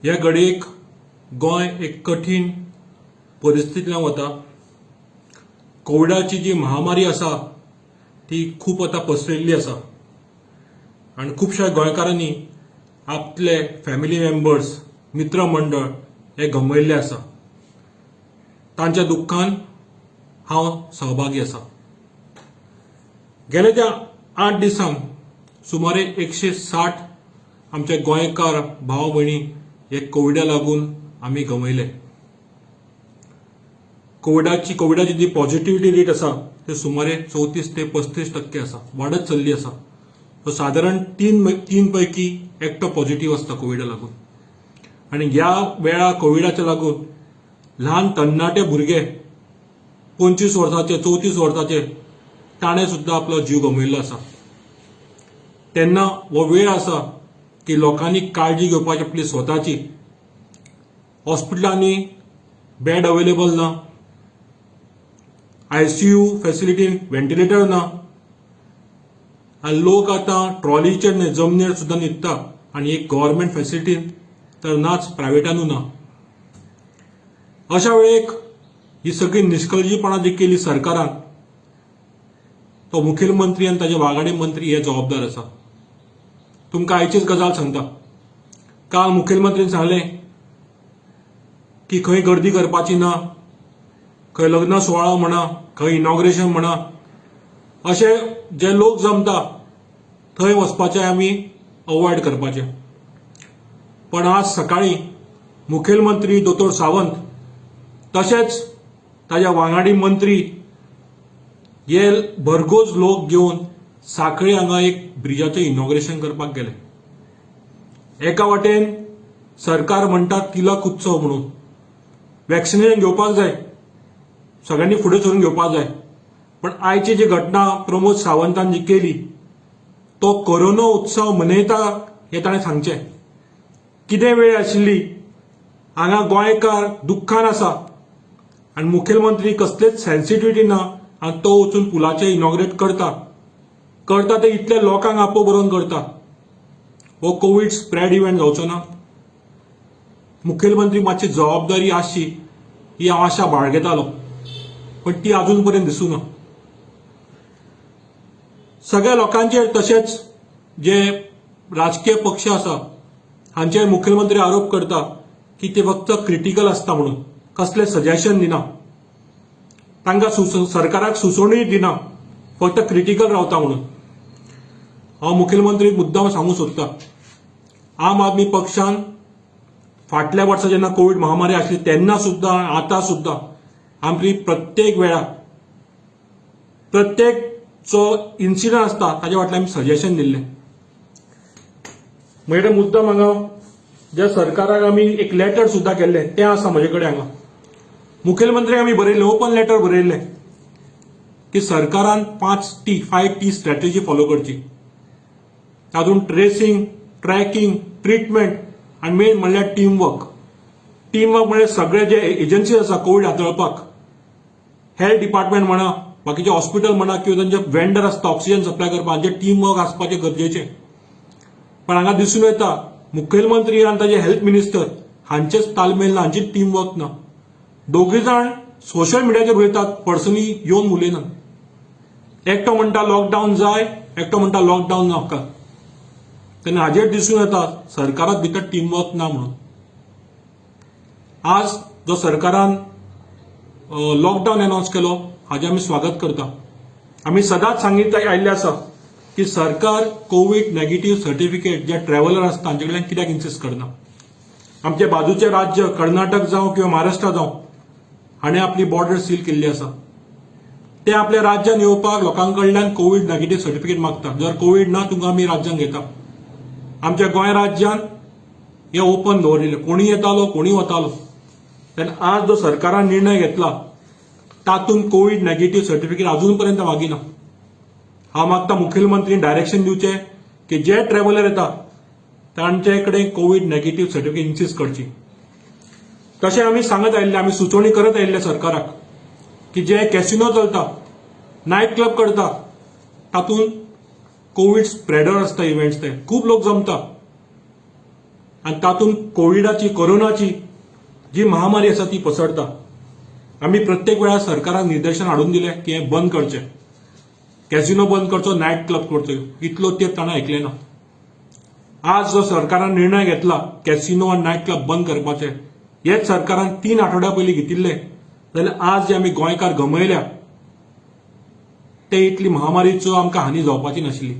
ह्या घडयेक गोंय एक कठीण परिस्थितींतल्यान वता. कोविडाची जी महामारी आसा ती खूब आतां पसरिल्ली आसा आनी खुबश्या गोंयकारांनी आपले फॅमिली मेंबर्स, मित्रमंडळ हे गमयल्ले आसा. तांच्या दुख्खान हांव सहभागी आसा. गेले त्या 8 दिसांक सुमारे 160 आमचे गोंयकार भाव भयणी हे कोविडा लागून आमी गमयले. कोविडाची जी पॉझिटिव्हिटी रेट आसा ते सुमारे 34 ते 35% आसा, वाडत चल्ली आसा. सो सादारण तीन पैकी एकटो पॉझिटिव्ह आसता कोविडा लागून. आनी ह्या वेळा कोविडाच्या लागून ल्हान तरणाटे भुरगे 25 वर्साचे, 34 वर्साचे ताणें सुद्दां आपलो जीव गमयल्लो आसा. तेन्ना हो वेळ आसा की लोकांनी काळजी घेवपाची आपली स्वताची. हॉस्पिटलांनी बेड अवेलेबल ना, आयसीयू फॅसिलिटी, व्हेंटिलेटर ना आनी लोक आतां ट्रॉलीचेर न्हय, जमनीर सुद्दां न्हिदता आनी एक गव्हर्मेंट फॅसिलिटी तर नाच, प्रायवेटानूय ना. अशा वेळेक ही सगळी निष्काळजीपणा जी केली सरकारान, तो मुखेलमंत्री आनी ताजे वांगडी मंत्री हे जबाबदार आसा. तुमकां आयचीच गजाल सांगता. काल मुखेलमंत्रीन सांगलें की खंय गर्दी करपाची ना, खंय लग्न सुवाळो म्हणा, खंय इनॉग्रेशन म्हणा, अशे जे लोक जमता थंय वचपाचें आमी अवॉयड करपाचें. पण आज सकाळी मुखेलमंत्री दोतोर सावंत तशेंच ताज्या वांगडी मंत्री हे भरघोस लोक घेवन साखळी हांगा एक ब्रिजाचें इनॉग्रेशन करपाक गेले. एका वाटेन सरकार म्हणटा तिलक उत्सव म्हणून वॅक्सिनेशन घेवपाक जाय, सगळ्यांनी फुडें सरून घेवपाक जाय. पण आयची जी घटना प्रमोद सावंतान जी केली, तो कोरोना उत्सव मनयता हें ताणें सांगचें. कितें वेळ आशिल्ली? हांगा गोंयकार दुख्खान आसा आनी मुखेलमंत्री कसलेच सेन्सिटिविटी ना आनी तो वचून पुलाचें इनॉग्रेट करता. करता ते इतल्या लोकांक आपो बरोवन करता. हो कोवीड स्प्रेड इव्हेंट जावचो ना? मुखेलमंत्री मातशी जबाबदारी आसची ही हांव आशा बाळगेतालो, पण ती अजून पर्यंत दिसूना. सगळ्या लोकांचेर तशेंच जे राजकीय पक्ष आसा हांचेर मुखेलमंत्री आरोप करता की ते फक्त क्रिटिकल आसता म्हणून, कसलें सजेशन दिना, तांकां सरकाराक सुचोवणी दिना, फक्त क्रिटिकल रावता म्हणून. हांव मुखेलमंत्री मुद्दाम सांगूंक सोदता, आम आदमी पक्षान फाटल्या वर्सा जेन्ना कोवीड महामारी आसली तेन्ना सुद्दां, आतां सुद्दां आमची प्रत्येक वेळा प्रत्येक जो इन्सिडंट आसता ताजे फाटल्यान आमी सजेशन दिल्लें. म्हजे मुद्दाम हांगा ज्या सरकाराक आमी एक लेटर सुद्दां केल्लें तें आसा म्हजे कडेन हांगा. मुखेलमंत्र्याक आमी बरयल्लें, ओपन लेटर बरयल्लें की सरकारान 5 T, 5 T strategy follow करची. तातूंत ट्रेसिंग, ट्रॅकिंग, ट्रिटमेंट आनी मेन म्हणल्यार टीम वर्क. टीम वर्क म्हणल्यार सगळे जे एजन्सी आसा कोवीड हाताळपाक, हेल्थ डिपार्टमेंट म्हणा, बाकीचे हॉस्पिटल म्हणा किंवा तांचे वेंडर आसता ऑक्सिजन सप्लाय करपाक, हांचे टीम वर्क आसपाचें गरजेचें. पण हांगा दिसून येता मुखेलमंत्री आनी ताजे हेल्थ मिनिस्टर हांचेच तालमेल ना, हांचेच टीम वर्क ना. दोगूय जाण सोशल मिडियाचेर उलयतात, पर्सनली येवन उलयनात. एकटो म्हणटा लॉकडावन जाय, एकटो म्हणटा लॉकडावन नाका. तेन्ना हाजेर दिसून येता सरकारात भितर टीम वर्क ना म्हणून. आज जो सरकारान लॉकडावन अनावन्स केलो हाजें आमी स्वागत करता. आमी सदांच सांगीत आयिल्लें आसा की सरकार कोवीड नेगेटीव्ह सर्टिफिकेट जे ट्रॅव्हलर आसता तांचे कडल्यान कित्याक इन्सिस्ट करना? आमचे बाजूचे राज्य कर्नाटक जावं किंवा महाराष्ट्र जावं, हाणें आपली बॉर्डर सील केल्ली आसा. ते आपल्या राज्यान येवपाक लोकां कडल्यान कोवीड नेगेटीव्ह सर्टिफिकेट मागता. जर कोवीड ना, तुमकां आमी राज्यान घेता. आमच्या गोंय राज्यान हे ओपन दवरिल्लें, कोणी येतालो, कोणी वतालो. तेन्ना आज जो सरकारान निर्णय घेतला तातूंत कोवीड नेगेटीव्ह सर्टिफिकेट अजून पर्यंत मागिना. हांव मागता मुखेलमंत्रीन डायरेक्शन दिवचें की जे ट्रॅव्हलर येता तांचे कडेन कोवीड नेगेटीव्ह सर्टिफिकेट इन्सिस्ट करची. तशें आमी सांगत आयिल्ले, आमी सुचोवणी करत आयिल्ले सरकाराक की जे कॅसिनो चलता, नायट क्लब करता, तातूंत कोवीड स्प्रेडर आसता इव्हेंट्स, ते खूब लोक जमता. आनी तातूंत कोविडाची, कोरोनाची जी महामारी आसा ती पसरता. आमी प्रत्येक वेळार सरकारान निर्देशन हाडून दिलें की हें बंद करचें, कॅसिनो बंद करचो, नायट क्लब करचो. इतलो तेंप ताणें आयकलें ना. आज जो सरकारान निर्णय घेतला कॅसिनो आनी नायट क्लब बंद करपाचे, हेच सरकारान 3 आठवड्या पयलीं घेतिल्ले जाल्यार आज जे आमी गोंयकार गमयल्या ते इतली महामारीचो आमकां हानी जावपाची नाशिल्ली.